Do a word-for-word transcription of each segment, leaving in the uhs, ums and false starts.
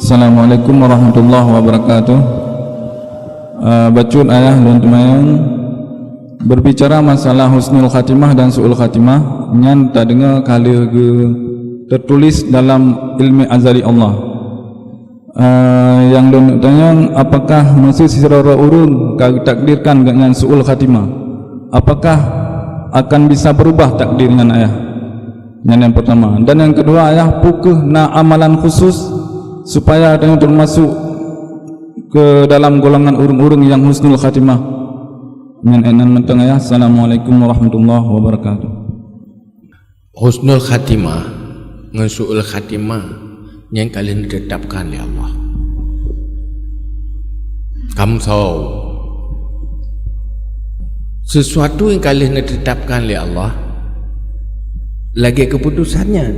Assalamualaikum warahmatullahi wabarakatuh. Eh, bacut ayah lôn teumanyong, berbicara masalah husnul khatimah dan su'ul khatimah, nyan tadeungoe ka lheueh geu-, teutuléh dalam ilmu azali Allah. Eh, nyang lôn tanyong, apakah meusé sidroe ureuëng ka geutakdirkan gobnyan su'ul khatimah, apakah akan bisa berubah takdir nyan, ayah? Nyan nyang pertama. Dan nyang kedua, ayah, peu kheueh na amalan khusus supaya tanyoe termasuk ke dalam golongan ureuëng-ureuëng nyang husnul khatimah? Nyan, eh, nyan mantong, ayah. Assalamualaikum warahmatullahi wabarakatuh. Husnul khatimah ngon su'ul khatimah nyang ka lheueh neutetapkan lé Allah. Kamoe soe? Sesuatu nyang ka lheueh neutetapkan lé Allah lagée keuputosan nyan.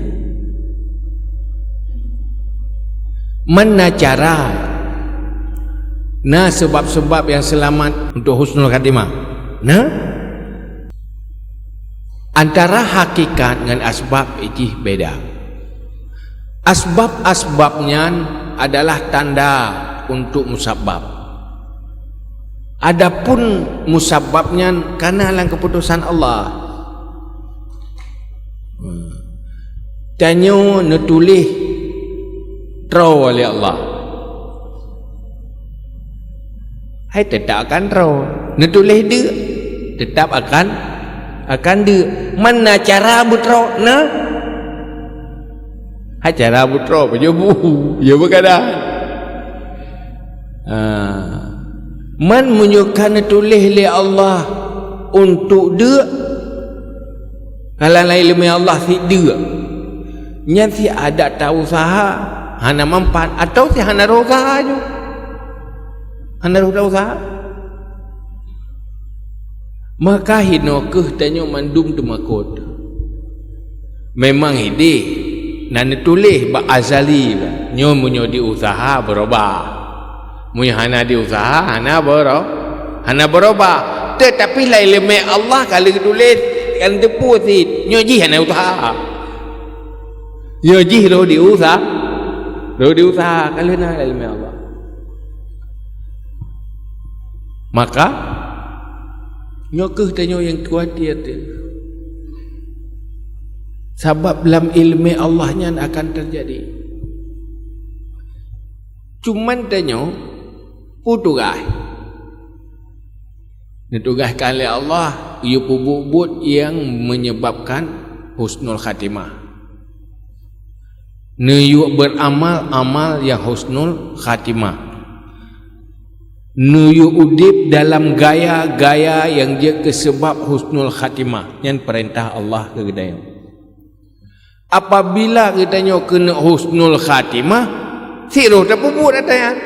Man na cara, na seubab-seubab nyang seulamat untuk husnul khatimah. Na? Antara hakikat ngon asbab jih beda. Asbab-asbab nyan adalah tanda untuk musabab. Adapun musabab nyan kana lam keuputosan Allah. Tanyoe neutuléh droe lé Allah. Hai, teutap akan droe. Neutuléh deuk, teutap akan, akan deuk. Man na cara beudroe, na? Hai, cara beudroe, pajoh bu, ya beukada. Ha. Man meunyoe ka neutuléh lé Allah untuk deuk, kalau laén ileumé Allah si deuk, nyan si adat ta useuha hana manfaat, atawa si hana rhoh useuha nyoe. Hana rhoh ta useuha. Maka hinoe kheueh tanyoe mandum teumakot. Memang ideh na neutuléh bak azali, nyoe meunyoe diuseuha beurubah. Meunyoe hana diuseuha, hana beuro-, hana beurubah. Teutapi lam ileumé Allah ka lheueh geutuléh, ka lheueh teupeu cit, nyoe jih hana useuha. Nyoe jih rhoh diuseuha, rhoh diuseuha, ka lheueh na lam ileumé Allah. Maka, nyoe kheueh tanyoe nyang khawatir teuh. Sabab lam ileumé Allah nyan akan teujadi. Cuman tanyoe, peue tugaih? Neutugaihkan lé Allah, yue peubuet buet nyang menyebabkan husnul khatimah. Neuyue beuramal amal nyang husnul khatimah. Neuyue udeb dalam gaya-gaya nyang jeuet keu seubab husnul khatimah. Nyan peurintah Allah keu geutanyoe. Apabila geutanyoe keuneuk husnul khatimah, si rhoh tapeubuet ata nyan.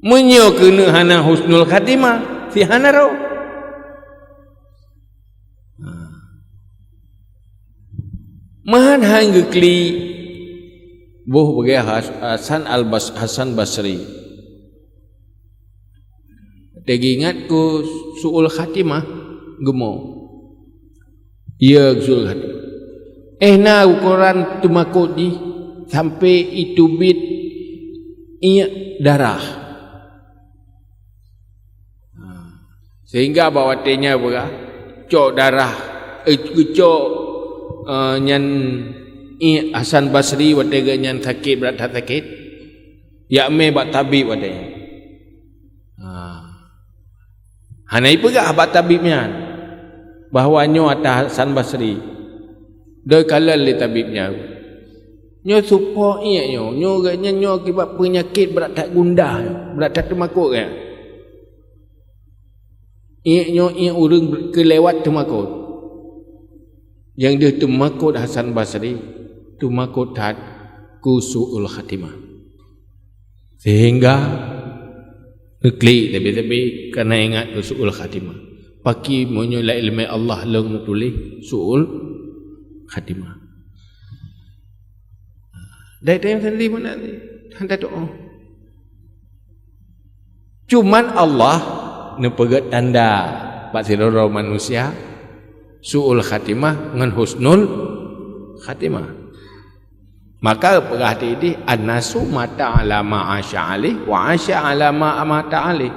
Meunyoe keuneuk hana husnul khatimah, si hana rhoh. Meuhan han geuklik boh beugée Has-, Hasan Al-Bas-, Hasan Basri. Teuingat keu su'ul khatimah, geumo. Ya, su'ul khatimah. Eh, na ukoran teumakot jih sampai iteubiet iék darah. Ha. Sehingga bak watée nyan peugah, cok darah, eh, geucok, eh, nyan iék Hasan Basri watée geuh nyan sakét, brat that sakét. Jak mé bak tabib watée nyan. Ha. Hana ipeugah bak tabib nyan bahwa nyoe ata Hasan Basri. Doi kalon lé tabib nyan. Nyoe supo iék nyoe, nyoe geuh nyan nyoe akibat peunyakét brat that gundah nyoe, brat that teumakot geuh. Iék nyoe iék ureuëng keulewat teumakot. Nyang deuh teumakot Hasan Basri, teumakot that keu su'ul khatimah. Sehingga neuklik sabe-sabe kana ingat keu su'ul khatimah. Pakri meunyoe lam ileumé Allah lôn neutuléh su'ul khatimah. Dai tanyong sendiri pun nanti. Hana tuoh. Cuman Allah neupeugét tanda bak sidroe manusia su'ul khatimah ngon husnul khatimah. Maka peugah tadi, "An-nasu mata ala ma asya alih, wa asya ala ma mata alih."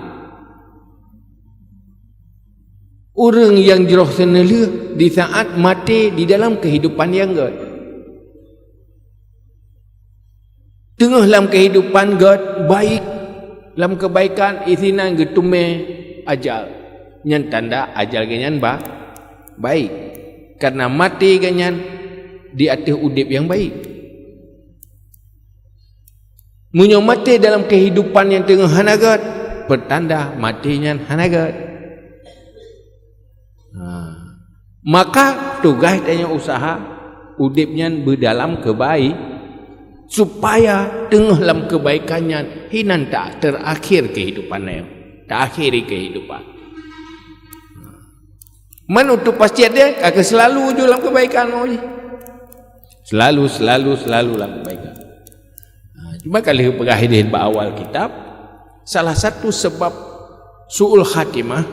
Ureuëng nyang jroh seuneulheueh di saat maté di dalam kehidupan nyang gét. Teungoh lam kehidupan gét, baik, lam kebaikan, isinan geuteumé ajal. Nyan tanda ajal geuh nyan ba-, baik. Karena maté geuh nyan di ateueh udeb nyang baik. Meunyoe maté dalam kehidupan nyang teungoh hana gét, pertanda maté nyan hana gét. Ha. Maka tugaih tanyoe usaha udeb nyan beudalam keubai, supaya teungoh lam kebaikan nyan hinan ta terakhir kehidupan nyoe, taakhiri kehidupan. Man untuk pasti ada, ka seulalu ju lam kebaikan mau ji. Seulalu, seulalu, seulalu lam kebaikan. Ha, cuma kalau peugah ideh bak awal kitab, salah satu sebab su'ul khatimah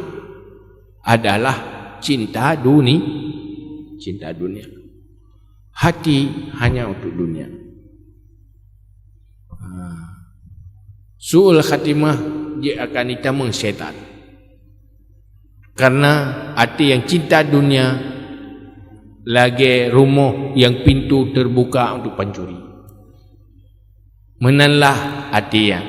adalah cinta duni-, cinta dunia. Hati hanya untuk dunia. Ha. Su'ul khatimah dia akan ditamong syaitan. Karena até nyang cinta dunia lagée rumoh nyang pintu terbuka untuk pancuri. Meunanlah até nyan.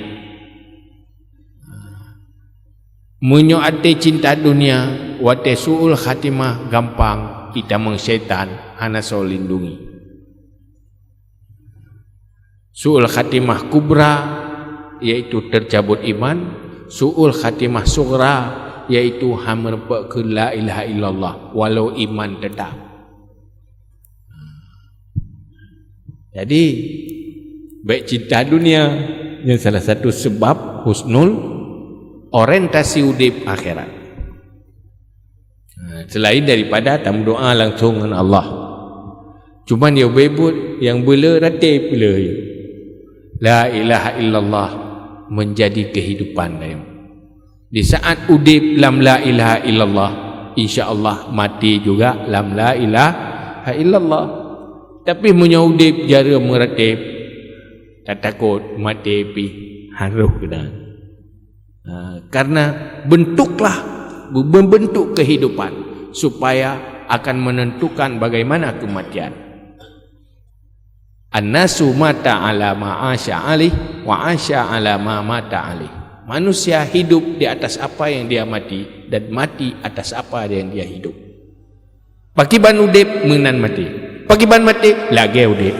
Meunyoe até cinta dunia, watée su'ul khatimah gampang itamong syaitan hana soe lindungi. Su'ul khatimah kubra, yaitu tercabut iman. Su'ul khatimah sughra, yaitu hana meureumpok keu la ilaha illallah, walau iman tetap. Jadi, baik cinta dunia, nyan salah satu sebab husnul orientasi udeb akhirat. Ha, selain daripada tameudoa langsung ngon Allah. Cuman ya bebut nyang beule raté peuleuh ya. La ilaha illallah menjadi kehidupan dayong. Di saat udeb lam la ilaha illallah, insya Allah mati juga lam la ilaha illallah. Tapi meunyoe udeb jareum meuraté, tatakot mati pih harôh keunan. Ha, karena bentuklah, membentuk kehidupan supaya akan menentukan bagaimana kematian. An-nasu mata ala ma asya alih, wa asya ala ma mata alih. Manusia hidup di atas apa yang dia mati, dan mati atas apa yang dia hidup. Pakiban udeb meunan mati. Pakiban mati lagée udeb.